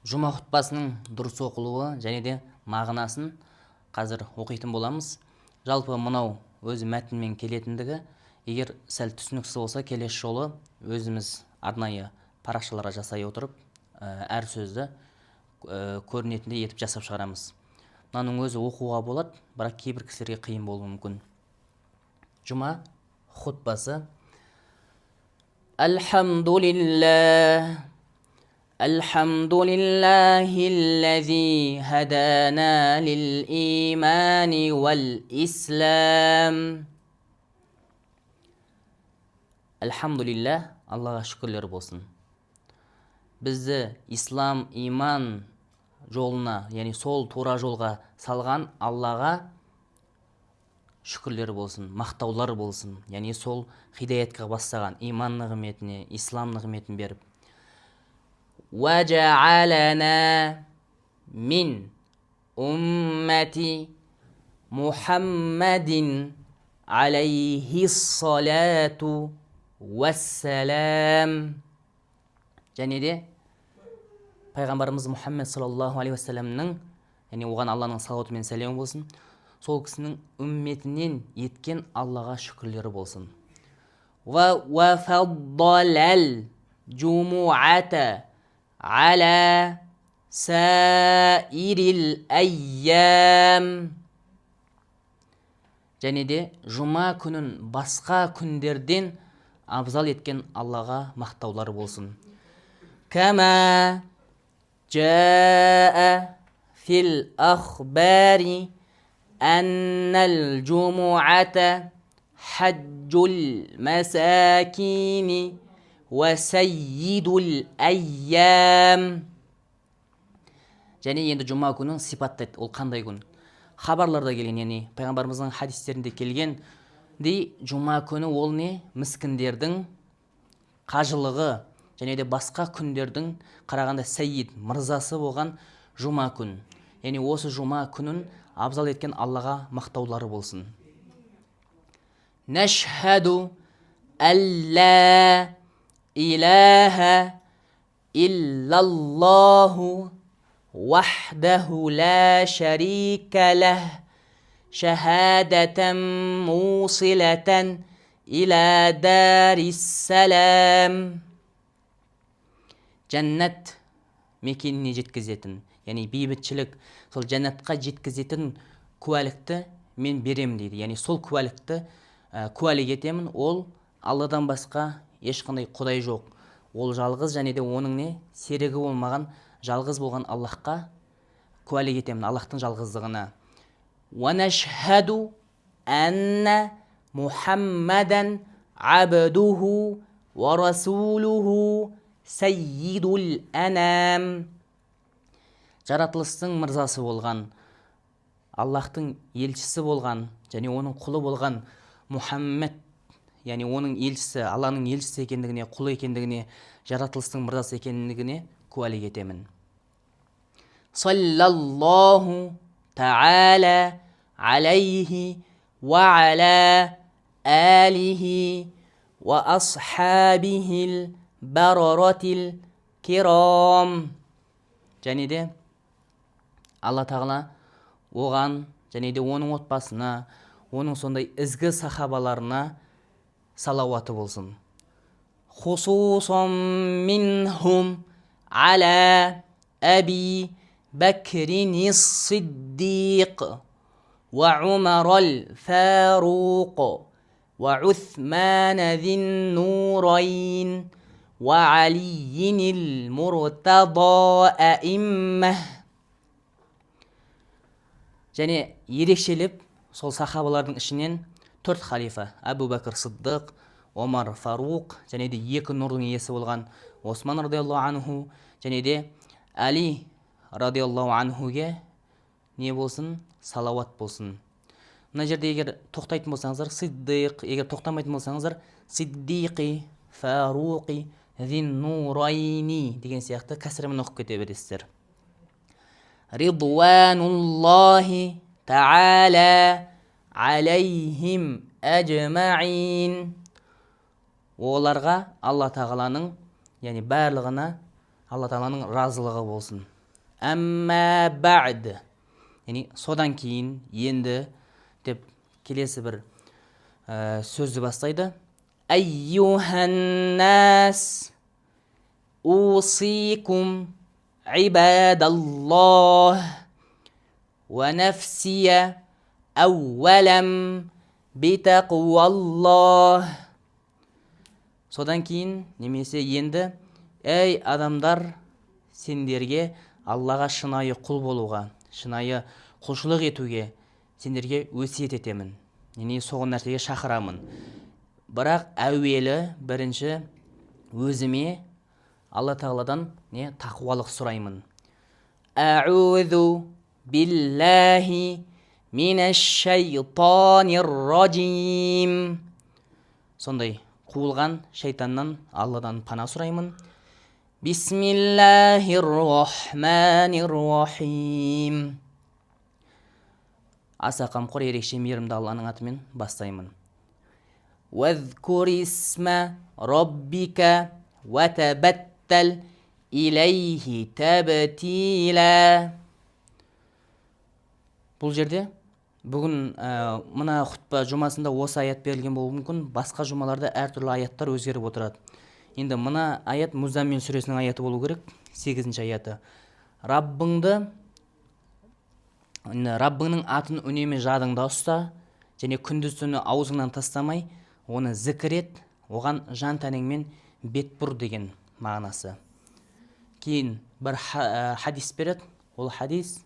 Жұма хұтпасының дұрыс оқылуы және де мағынасын қазір оқитын боламыз. Жалпы мынау өзі мәтінмен келетіндігі, егер сәл түсініксіз болса, келесі жолы өзіміз арнайы парақшаларға жасай отырып, әр сөзді көрінетіндей етіп жасап шығарамыз. Мынаның өзі оқуға болады, бірақ кейбір кісілерге қиын болуы мүмкін. Жұма хұтпасы. Альхамдулиллах. الحمد لله الذي هدانا للإيمان والإسلام. Альхамдулилля, Аллаға шүкірлер болсын. Бізді ислам, иман жолына, яғни сол тура жолға салған Аллаға шүкірлер болсын, мақтаулар болсын. Яғни сол хидаятқа бастаған, иман нығметіне, ислам нығметін беріп. وجعلنا من أمة محمد عليه الصلاة والسلام. Және де пайғамбарымыз Мұхаммед саллаллаху алейхи уассаламның, яғни оған Алланың салауаты мен сәлемі болсын, сол кісінің үмметінен еткен Аллаға шүкірлері болсын. وفضل الجمعة على سائر الأيام. Және де жұма күнін басқа күндерден абзал еткен Аллаға мақтаулар болсын. Кама жаа фил ахбари аннал жумуата хаджул масакини уа сайидул айям. Және енді жұма күнін сипаттайды, ол қандай күн? Хабарларда келген, яғни пайғамбарымыздың хадистерінде келген дей, жұма күні ол не? Міскіндердің қажылығы және де басқа күндердің қарағанда сәйид, мырзасы болған жұма күн. Яғни осы жұма күнін абзал еткен Аллаға мақтаулары болсын. Нәшһәду әллә илаһа иллаллаху вахдаху ла шарика лах шахадатан мусилатан иля дариссалам. Жәннат мекеніне жеткізетін, яғни бейбітшілік, сол жәннатқа жеткізетін куәлікті мен беремін дейді. Яғни сол куәлікті куәлік етемін, ол Алладан басқа ешқандай құдай жоқ. Ол жалғыз және де оның не серігі болмаған жалғыз болған Аллаһқа куәлік етемін, Аллаһтың жалғыздығына. Уа нашһаду анна Мухаммадан абдуху уа расулуху сайидул анам. Жаратылыстың мырзасы болған, Аллаһтың елшісі болған және оның құлы болған Мухаммед, яғни оның елшісі, Алланың елшісі екендігіне, құлы екендігіне, жаратылыстың мырзасы екендігіне куәлік етемін. Саллаллаху таала алейхи уа аля алихи уа асхабихил бараратил кирам. Және де Алла тағала оған және де оның отбасына, оның сондай ізгі сахабаларына салауаты болсын. Хусусан минхум аля Аби Бәкрин Сиддиқ уа Умар аль-Фаруқ уа Усман зин Нурайн уа Алийин аль-Муртада аимма. Және ерекшелеп сол сахабалардың ішінен төрт халифа, Әбу Бәкір Сыддық, Омар Фаруқ және де екі нұрдың иесі болған Осман радиаллаху анху және де Әли радиаллаху анхуге не болсын? Салауат болсын. Мына жерде егер тоқтайтын болсаңыздар, Сиддиқ, егер тоқтамайтын болсаңыздар, Сиддиқи, Фаруқи, Зин Нурайни деген сияқты кәсірмен оқып кете бересіздер. Ридуануллахи таала алейхим әжмаин. Оларға Алла тағаланың, яғни барлығына Алла тағаланың разылығы болсын. Әмма бә'д, яғни содан кейін, енді деп келесі бір сөзді бастайды. Әйюханнас усикум ибадаллах уа нафсия әуәләм битақуаллах. Содан кейін немесе енді, әй адамдар, сендерге Аллаға шынайы құл болуға, шынайы құлшылық етуге сендерге өсиет етемін. Яғни соған нәрсеге шақырамын. Бірақ әуелі бірінші өзіме Алла тағаладан не тақуалық сұраймын. Әузу биллахи минәш-шайтанир-ражим. Сондай қуылған шайтаннан, Алладан пана сұраймын. Бисмиллахир-рахманир-рахим. Аса қамқор, ерекше мейірімді Алланың атымен бастаймын. Уазкур исма раббика уатабаттал илейхи табтила. Бұл жерде бүгін мына хутба жұмасында осы аят берілген болуы мүмкін, басқа жұмаларда әртүрлі аяттар өзгеріп отырады. Енді мына аят Музаммил сүресінің аяты болу керек, 8-ші аяты. Раббыңның атын үнемі жадыңда ұста, және күндіз түні аузыңнан тастамай, оны зікір ет, оған жан тәніңмен бет бұр деген мағынасы. Кейін бір хадис береді, ол хадис: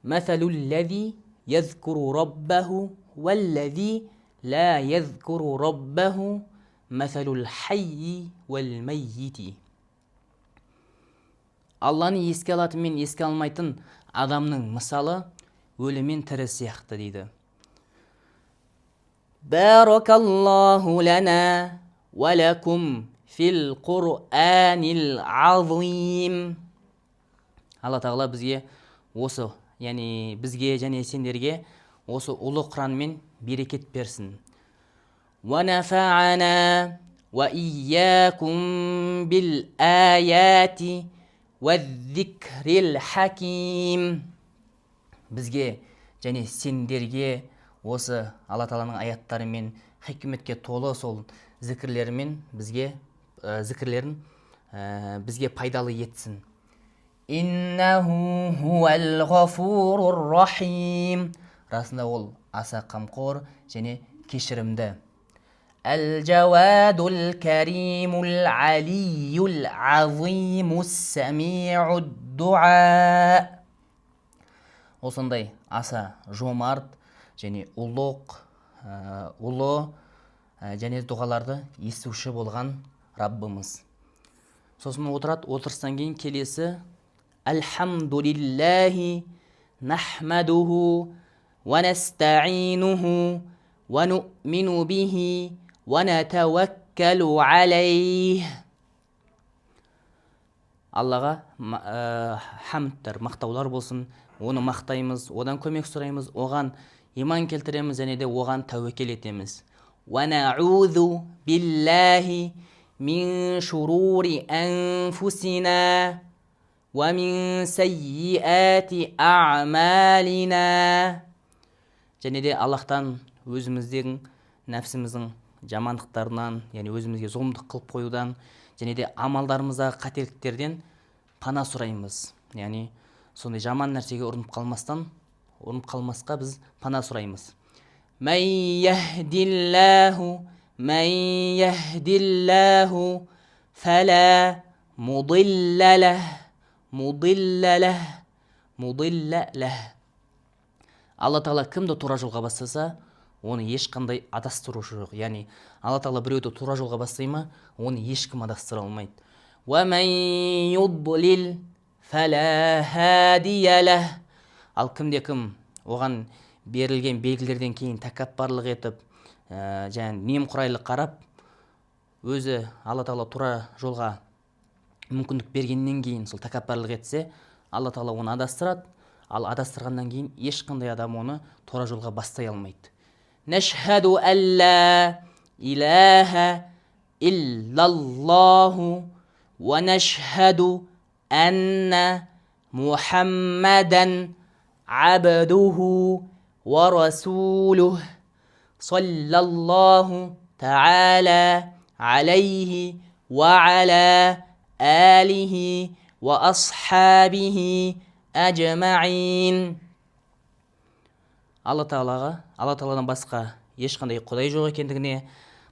Мәсәлул-ләзи язкуру раббаху вәлләзи ла язкуру раббаху мәсәлул хайи уәл мәййити. Алланы еске алатын мен еске алмайтын адамның мысалы өлі мен тірі сияқты дейді. Баракаллаху лана уә лакум фил Қур'анил азим. Алла тағала бізге осы, яғни бізге және сендерге осы ұлы Құранмен берекет берсін. Уа нафа'ана уа иякум бил аяти уәз-зикрил хаким. Бізге және сендерге осы Алла тағаланың аяттарымен, хикметке толы сол зікірлерімен бізге, зікірлерін бізге пайдалы етсін. Иннаху хуал ғафурур рахим. Расында ол аса қамқор және кешірімді. Әл-жауадул каримул алиюл азимус самиуд дуа. Осындай аса жомарт және ұлық, ұлы және дұғаларды естуші болған Раббымыз. Сосын отырады, отырыстан кейін келесі: Альхамдулиллахи нахмадуху ва настаинуху ва нуъмину бихи ва натаваккалу алейх. Аллаға хамдтар, мақтаулар болсын, оны мақтаймыз, одан көмек сұраймыз, оған иман келтіреміз және де оған тәуекел етеміз. Уа наузу биллахи мин шурури анфусина уа мин сайиати аъмалина. Және де Аллахтан өзіміздің нәпсіміздің жамандықтарынан, яғни өзімізге зұлымдық қылып қоюдан және де амалдарымыздағы қателіктерден пана сұраймыз. Яғни сондай жаман нәрсеге ұрынып қалмастан, ұрынып қалмасқа біз пана сұраймыз. Мән яхдиллаху, мән яхдиллаху фала мудилла лах, мудилла лах, мудилла лах. Алла тағала кімді тура жолға бастаса, оны ешқандай адастырушы жоқ. Яғни Алла тағала біреуді тура жолға бастай ма, оны ешкім адастыра алмайды. Уа мән юдлил фала хадия лах. Ал кімде кім оған берілген белгілерден кейін тәкаппарлық етіп, және немқұрайлы қарап, өзі Алла тағала тура жолға мүмкіндік бергеннен кейін сол тәкаппарлық етсе, Алла тағала оны адастырады. Ал адастырғаннан кейін ешқандай адам оны тура жолға бастай алмайды. Нәшһәду әллә иләһә иллаллаху Уа анна Мухаммадан абдуху уа расулух, саллаллаху таала алейхи уа аля алихи уа асхабихи ажмаин. Алла тағалаға, Алла тағаладан басқа ешқандай құдай жоқ екендігіне,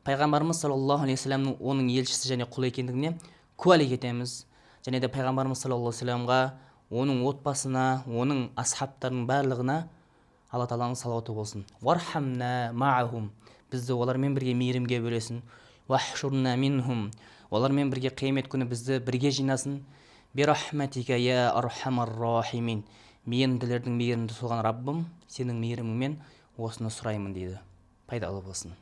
пайғамбарымыз саллаллаху алейхи уассаламның оның елшісі және құлы екендігіне куәлік етеміз. Және де пайғамбарымыз саллаллаху алейхи уассаламға, оның отбасына, оның асхабтарының барлығына Алла тағаланың салауаты болсын. Уархамна маахум, бізді олармен бірге мейірімге бөлесін. Уахшурна минхум, олармен бірге қиямет күні бізді бірге жинасын. Бирахматика я архамар рахимин, мейірімділердің мейірімді болған Раббым, сенің мейіріміңмен осыны сұраймын дейді. Пайдалы болсын.